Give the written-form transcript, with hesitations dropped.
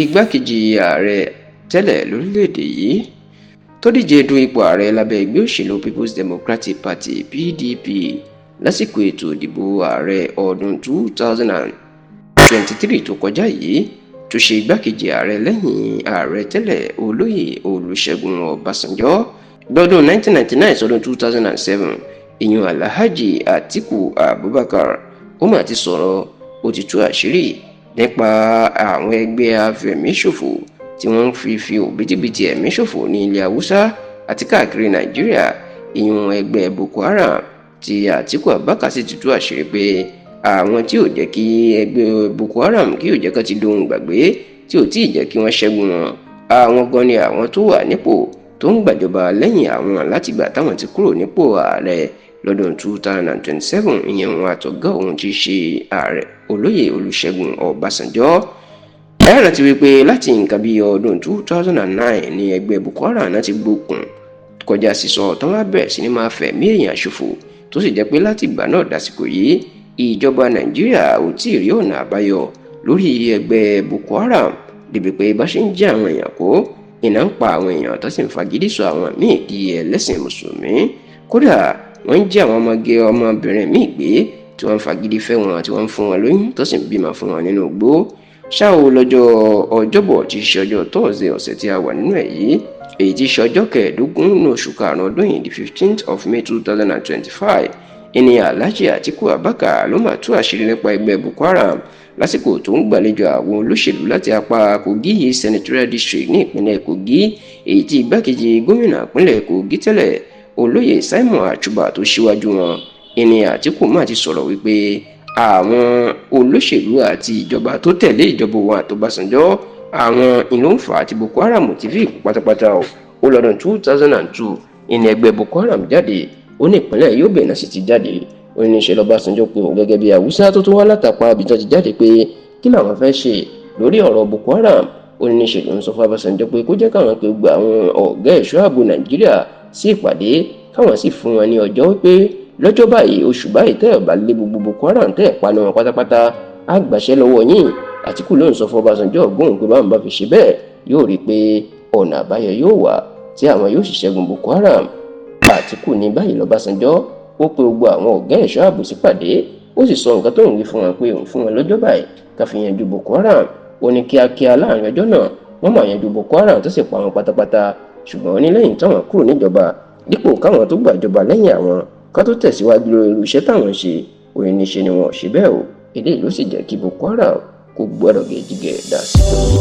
Igbákejì ààrẹ tẹ́lẹ̀ lórílẹ̀‐èdè yìí tó díje du ipò ààrẹ lábẹ́ ẹgbẹ́ òṣèlú People's Democratic Party (PDP) lásìkò ètò ìdìbò ààrẹ ọdún 2023 tó kọjá yìí, tó ṣe igbákejì ààrẹ lẹ́yìn ààrẹ tẹ́lẹ̀ Olóyè Olùṣègùn Ọbásanjọ́ lọ́dún 1999 sọdún 2007, ìyún Alhaji Atiku Abubakar, ó mà ti sọ̀rọ̀. Ó ti tú àṣírí nípa àwọn ẹgbẹ́ afẹ̀míṣòfò tí wọ́n fi òbítíbitì ẹ̀mí ṣòfò ní ilẹ̀ Haúsá àti káàkiri Nàìjíríà, ìyún ẹgbẹ́ Boko Haram, tí Atiku Abubakar sì ti tú àṣírí pé àwọn tí ò jẹ́ kí ẹgbẹ́ Boko Haram kí ò jẹ́ kán ti dohun gbàgbé, tí ò tí ì jẹ́ kí wọ́n ṣẹ́gun wọn, àwọn gan ni àwọn tó wà nípò tó ń gbàjọba lẹ́yìn àwọn látìgbà táwọn ti kúrò nípò ààrẹ lọ́dún 2027, ìyẹn òun àtọ̀gá òun ti ṣe ààrẹ Olóyè Olùṣègùn Ọbásanjọ́. Ẹ rántí wípé láti nǹkan bíi ọdún 2009 ní ẹgbẹ́ Boko Haram náà ti gbókun kọjá sísọ, tán wá bẹ̀rẹ̀ sí ni máa fẹ̀mí èèyàn ṣòfò, tó sì jẹ́ pé láti ìgbà náà dàsìkò yìí, ìjọba Nàìjíríà ò tí ì rí ọ̀nà àbáyọ lórí ẹgbẹ́ Boko Haram, débi pé bá ṣe ń jẹ́ àwọn èèyàn kó iná ń pa àwọn èèyàn, tó sì ń fagídí sọ àwọn míì di ẹlẹ́sìn mùsùlùmí. Kódà wọ́n ń jí àwọn ọmọge ọmọbìnrin míì gbé, tí wọ́n ń fagídí fẹ́ wọn, tí wọ́n ń fún wọn lóyún, tó sì ń bímọ fún wọn nínú igbó. Ṣá o, lọ́jọ́ Ọjọ́bọ̀ tí í ṣe ọjọ́ Thursday ọ̀sẹ̀ tí a wà nínú ẹ̀ yìí, èyí tí í ṣe ọjọ́ 15 nínú oṣù karùn-ún ọdún yìí, the 15th of May 2025, ìní Alhaji Atiku Abubakar ló máa tú àṣírí nípa ẹgbẹ́ Boko Haram lásìkò tó ń gbàlejò àwọn olóṣèlú láti apá Kogi Senatorial District ní ìpínlẹ̀ Kogi, èyí tí igbákejì gómìnà ìpínlẹ̀ Kogi tẹ́lẹ̀, Olóyè Simon Achuba, tó ṣíwájú wọn. Ìní Àtíkù máa ti sọ̀rọ̀ wípé àwọn olóṣèlú àti ìjọba tó tẹ̀lé ìjọba òun àtỌbásanjọ́, àwọn ìlú ń fà á tí Boko Haram ti fi kú pátápátá o. Ó lọ́dún 2002 ìní ẹgbẹ́ Boko Haram jáde. Ó ní ìpínlẹ̀ Yobe náà sì ti jáde. Ó ní ṣe lọ́básanjọ́ pé òun gẹ́gẹ́ bí Haúsá tó tún wá látàpá ibi tó ti jáde pé kí làwọn fẹ́ ṣe lórí ọ̀rọ̀ Boko Haram. Ó ní ṣe ló ń sọ fún Ọbásanjọ́ pé kó jẹ́ káwọn pé gba àwọn ọ̀gá ẹ̀ṣọ́ ààbò Nàìjíríà sí ìpàdé, káwọn sì fún wọn ní ọjọ́ wípé lọ́jọ́ báyìí, oṣù báyìí, tẹ́ ẹ̀ bá lé gbogbo Boko Haram, tẹ́ ẹ̀ paná wọn pátápátá, á gbàṣẹ́ lọ́wọ́ yín. Àtìkù ló ń sọ fún Ọbásanjọ́ ọgbọ́n pé báwọn bá fi ṣe bẹ́ẹ̀, yóò rí i pé ọ̀nà àbáyọ yóò wà tí àwọn yóò sì ṣẹ́gun Boko Haram. Àtìkù ní báyìí lọ́básanjọ́ ó pe gbogbo àwọn ọ̀gá ẹ̀ṣọ́ ààbò sípàdé, ó sì sọ nǹkan tó ń wí fún wọn pé òun fún wọn lọ́jọ́ báyìí ká fi yanjú Boko Haram. Ó ní kíákíá láàrin ọjọ́ náà, wọ́n máa yanjú Boko Haram tó sì pa wọn pátápátá. Ṣùgbọ́n ó ní lẹ́yìn táwọn kúrò níjọba, dípò káwọn tó gbàjọba lẹ́yìn àwọn ká tó tẹ̀síwájú lórí irú iṣẹ́ táwọn ń ṣe, ó ní níṣe ni wọn ò ṣe bẹ́ẹ̀ o. Eléyìí ló sì jẹ́ kí Boko Haram kó gbọ́dọ̀ gẹ̀jígẹ̀ dásìkò yìí.